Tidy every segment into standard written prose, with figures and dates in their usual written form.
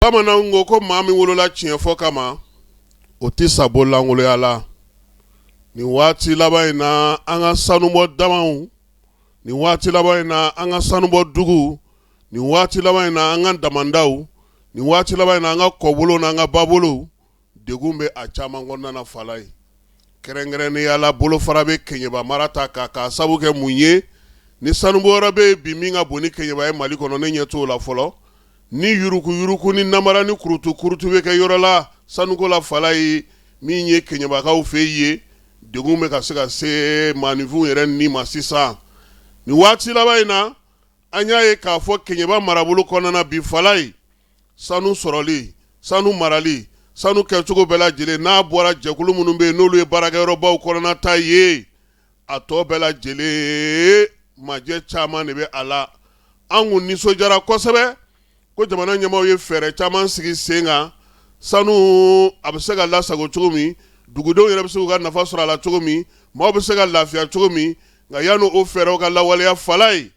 Bamananw ko ko maa min wolola tiɲɛ fɔ kama, o tɛ sa bololankolon la. Nin waati laban in na, an ka sanubɔ damaw, nin waati laban in na, an ka sanubɔ dugu, nin waati laban in na, an ka damandaw, nin waati laban in na, an ka kɔbolo n'an ka babolo, degun bɛ a caman kɔnɔna na falaye. Kɛrɛnkɛrɛnnenya la, bolofara bɛ Keɲeba mara ta kan k'a sabu kɛ mun ye? Ni sanubɔyɔrɔ bɛ yen bi min ka bon ni Keɲeba ye Mali kɔnɔ, ne ɲɛ t'o la fɔlɔ. Ni yuruguyurugu ni namara ni kurutukurutu bɛ kɛ yɔrɔ la sanuko la falaye, min ye Keɲebakaw fɛ yen, degun bɛ ka se ka se maaninfinw yɛrɛ ni ma sisan. Nin waati laban in na, an y'a ye k'a fɔ Keɲeba marabolo kɔnɔna bi falaye, sanu sɔrɔli, sanu marali, sanu kɛcogo bɛɛ lajɛlen, n'a bɔra jɛkulu minnu bɛ yen n'olu ye baarakɛyɔrɔbaw kɔnɔna ta ye, a tɔ bɛɛ lajɛlen majɛ caman de bɛ a la. An kun nisɔndiyara kosɛbɛ ko jamana ɲɛmaaw ye fɛɛrɛ caman sigi sen kan, sanu a bɛ se ka lasago cogo min, dugudenw yɛrɛ bɛ se k'u ka nafa sɔrɔ a la cogo min, maaw bɛ se ka lafiya cogo min. Nka yanni o fɛɛrɛw ka lawaleya falaye,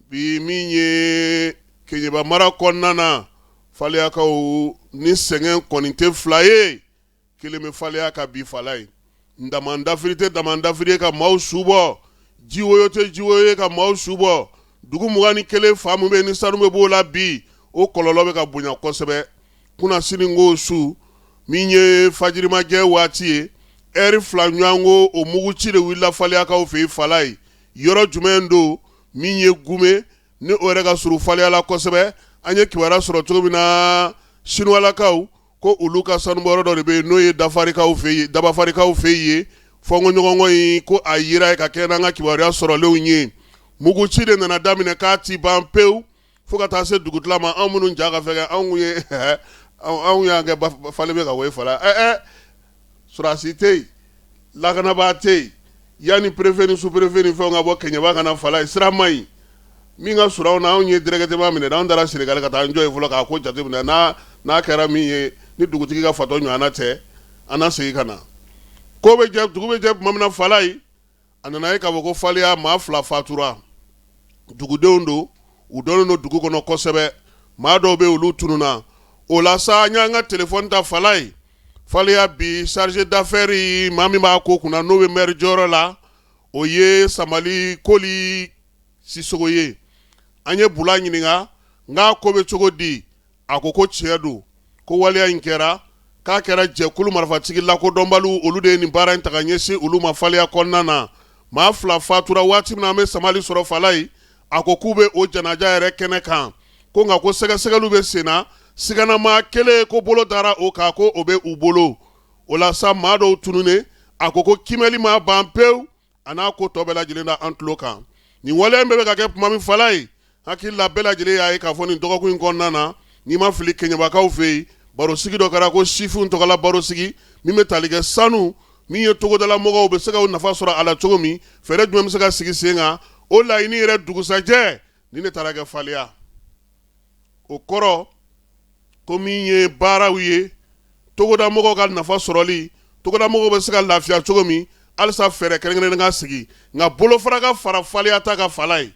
bi min ye Keɲeba mara kɔnɔna na, faleyakaw ni sɛgɛn kɔni tɛ fila ye. Kelen bɛ faleya kan bi falaye, damandafiri tɛ damandafiri ye ka maaw su bɔ, jiwoyo tɛ jiwoyo ye ka maaw su bɔ. Dugu 21 fan min bɛ ni sanu bɛ b'o la bi, o kɔlɔlɔ bɛ ka bonya kosɛbɛ. Kunasini ko su min ye fajirimajɛ waati ye, ɛri 2 ɲɔgɔnko, o muguci de wulila faleyakaw fɛ yen falaye. Yɔrɔ jumɛn don? Min ye Gume ni o yɛrɛ ka surun faleya la kosɛbɛ. An ye kibaruya sɔrɔ cogo min na, sinuwalakaw ko olu ka sanubɔyɔrɔ dɔ de bɛ yen, n'o ye dafarikaw fɛ yen, dabafarikaw fɛ yen. Fɔnkɔɲɔgɔnkɔ in ko a yera ye ka kɛ n'an ka kibaruya sɔrɔlenw ye. Muguci de nana daminɛ k'a ti ban pewu fo ka taa se dugutila ma. Anw minnu ja ka fɛgɛn, anw ye anw y'an kɛ falen bɛ ka bɔ fala. Sɔrɔdasi tɛ yen, lakanabaa tɛ yen. Yanni préfet ni sous-préfet ni fɛnw ka bɔ Keɲeba ka na falaye, sira man ɲi min ka surun anw na. Anw ye directement minɛ, anw taara Sénégal ka taa an jɔ yen fɔlɔ k'a ko jateminɛ. N'a n'a kɛra min ye, ni dugutigi ka fatɔ ɲɔgɔnna tɛ, an na segin ka na. Ko bɛ jɛ, dugu bɛ jɛ tuma min na falaye, a nana ye k'a fɔ ko faleya maa 2 fatura. Dugudenw don, u dɔnnen don dugu kɔnɔ kosɛbɛ. Maa dɔw bɛ, olu tununna. O la sa, an y'an ka telefɔni ta falaye. Faleya bi chargé d'affaires, maa min b'a ko kunna, n'o bɛ maire jɔyɔrɔ la, o ye Samali Koli Sisogo ye. An ye Bula ɲininka n k'a ko bɛ cogo di. A ko ko tiɲɛ don, ko waleya in kɛra, k'a kɛra jɛkulu marifatigi lakodɔnbaliw, olu de ye nin baara in ta ka ɲɛsin olu ma faleya kɔnɔna na. Maa 2 fatura. Waati min na an bɛ Samali sɔrɔ falaye, a ko k'u bɛ o janaja yɛrɛ kɛnɛ kan, ko nka ko sɛgɛsɛgɛliw bɛ sen na. Siganamaa kelen ko bolo dara o kan, ko o bɛ u bolo. O la sa, maa dɔw tununnen, a ko ko kimɛli ma ban pewu. A n'a ko tɔ bɛɛ lajɛlen da an tulo kan. Nin waleya in bɛɛ bɛ ka kɛ tuma min falaye, hakili la bɛɛ lajɛlen y'a ye k'a fɔ nin dɔgɔkun in kɔnɔna na, n'i ma fili, Keɲebakaw fɛ yen, barosigi dɔ kɛra ko sifinw tɔgɔla barosigi min bɛ tali kɛ sanu min ye, togodala mɔgɔw bɛ se ka nafa sɔrɔ a la cogo min, fɛɛrɛ jumɛn bɛ se ka sigi sen kan. O laɲini yɛrɛ dugusajɛ nin de taara kɛ faleya. O kɔrɔ ko min ye baaraw ye, togoda mɔgɔw ka nafa sɔrɔli, togoda mɔgɔw bɛ se ka lafiya cogo min, halisa fɛɛrɛ kɛrɛnkɛrɛnnen ka sigi. Nka bolofara ka fara faleya ta kan falaye,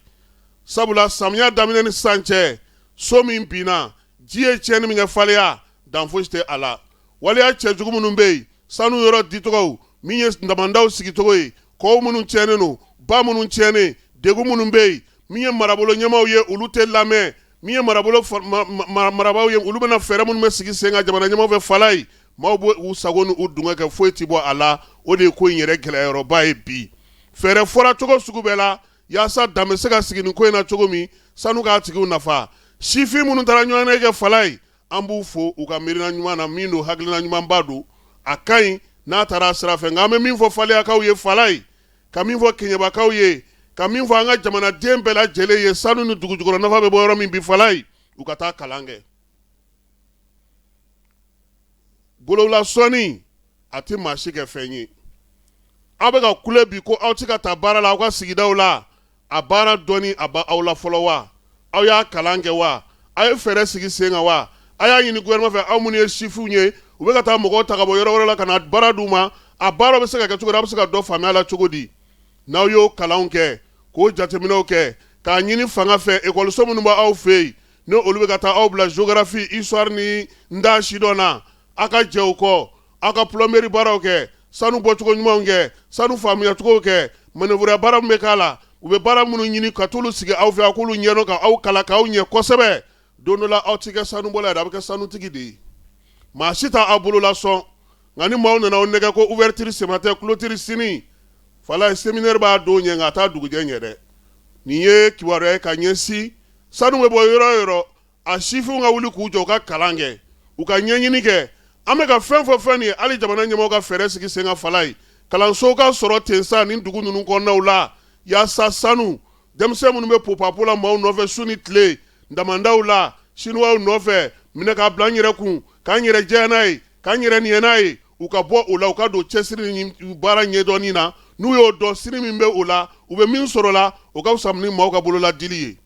sabula samiya daminɛ ni sisan cɛ, so min binna, ji ye tiɲɛni min kɛ faleya, dan fosi tɛ a la. Waleya cɛjugu minnu bɛ yen, sanu yɔrɔ dicogo min ye damandaw sigicogo ye, kɔw minnu tiɲɛnen don, ba minnu tiɲɛnen, degun minnu bɛ yen, min ye marabolo ɲɛmaaw ye, olu tɛ lamɛn. Min ye marabolo marabaaw ye, olu bɛna fɛɛrɛ minnu bɛ sigi sen kan jamana ɲɛmaaw fɛ falaye, maaw bɛ u sago ni u dungɔ kɛ, foyi tɛ bɔ a la. O de ye ko in yɛrɛ gɛlɛyayɔrɔba ye bi. Fɛɛrɛ fɔra cogo sugu bɛɛ la yaasa dan bɛ se ka sigi nin ko in na cogo min, sanu k'a tigiw nafa. Sifin minnu taara ɲɔgɔn kɛ falaye, an b'u fo u ka miirina ɲuman na. Min don, hakilina ɲumanba don, a ka ɲi n'a taara sira fɛ. Nka an bɛ min fɔ faleyakaw ye falaye, ka min fɔ Keɲebakaw ye, ka min fɔ an ka jamanaden bɛɛ lajɛlen ye, sanu ni dugujukɔrɔ nafa bɛ bɔ yɔrɔ min bi falaye, u ka taa kalan kɛ. Bolowula sɔnni a tɛ maa si kɛ fɛn ye. Aw bɛ ka kule bi ko aw tɛ ka taa baara la aw ka sigidaw la. A baara dɔnni a b'aw la fɔlɔ wa? Aw y'a kalan kɛ wa? Aw ye fɛɛrɛ sigi sen kan wa? A y'a ɲini gouvernement fɛ, aw minnu ye sifinw ye, u bɛ ka taa mɔgɔw ta ka bɔ yɔrɔ wɛrɛ la ka na baara d'u ma, a baara bɛ se ka kɛ cogo di? Aw bɛ se ka dɔ faamuya la cogo di? N'aw y'o kalanw kɛ, k'o jateminɛw kɛ, k'a ɲini fanga fɛ, ekɔliso minnu b'aw fɛ yen. Ni olu bɛ ka taa aw bila géographie, histoire ni n t'a sidɔn na, aw ka jɛ u kɔ, aw ka plomberie baaraw kɛ, sanu bɔcogo ɲumanw kɛ, sanu faamuyacogo kɛ, manœuvre baara min bɛ k'a la, u bɛ baara minnu ɲini ka t'olu sigi aw fɛ, aw k'olu ɲɛdɔn ka aw kalan k'aw ɲɛ kosɛbɛ. Don dɔ la aw tɛ kɛ sanubɔla ye dɛ, aw bɛ kɛ sanutigi de ye. Maa si t'aw bolola sɔn. Nka ni maaw nana aw nɛgɛ ko ouverture ce matin, clôture sini, falaye séminaire b'a don ɲɛ, nka a t'a dugujɛ ɲɛ dɛ. Nin ye kibaruya ye ka ɲɛsin sanu bɛ bɔ yɔrɔ o yɔrɔ, a sifinw ka wuli k'u jɔ, u ka kalan kɛ, u ka ɲɛɲini kɛ. An bɛ ka fɛn fɔ fɛn nin ye, hali jamana ɲɛmɔgɔw ka fɛɛrɛ sigi sen kan falaye, kalansow ka sɔrɔ ten sa nin dugu ninnu kɔnɔnaw la, yaasa sanu denmisɛn minnu bɛ popapo la maaw nɔfɛ su ni tile damandaw la, siniwaw nɔfɛ, minɛ k'a bila n yɛrɛ kun, k'an yɛrɛ jɛya n'a ye, k'an yɛrɛ niɛ n'a ye, u ka bɔ o la, u ka don cɛsiri ni baara ɲɛdɔnni na. N'u y'o dɔn, sini min bɛ o la, u bɛ min sɔrɔ la, o ka fisa ni maaw ka bolola dili ye.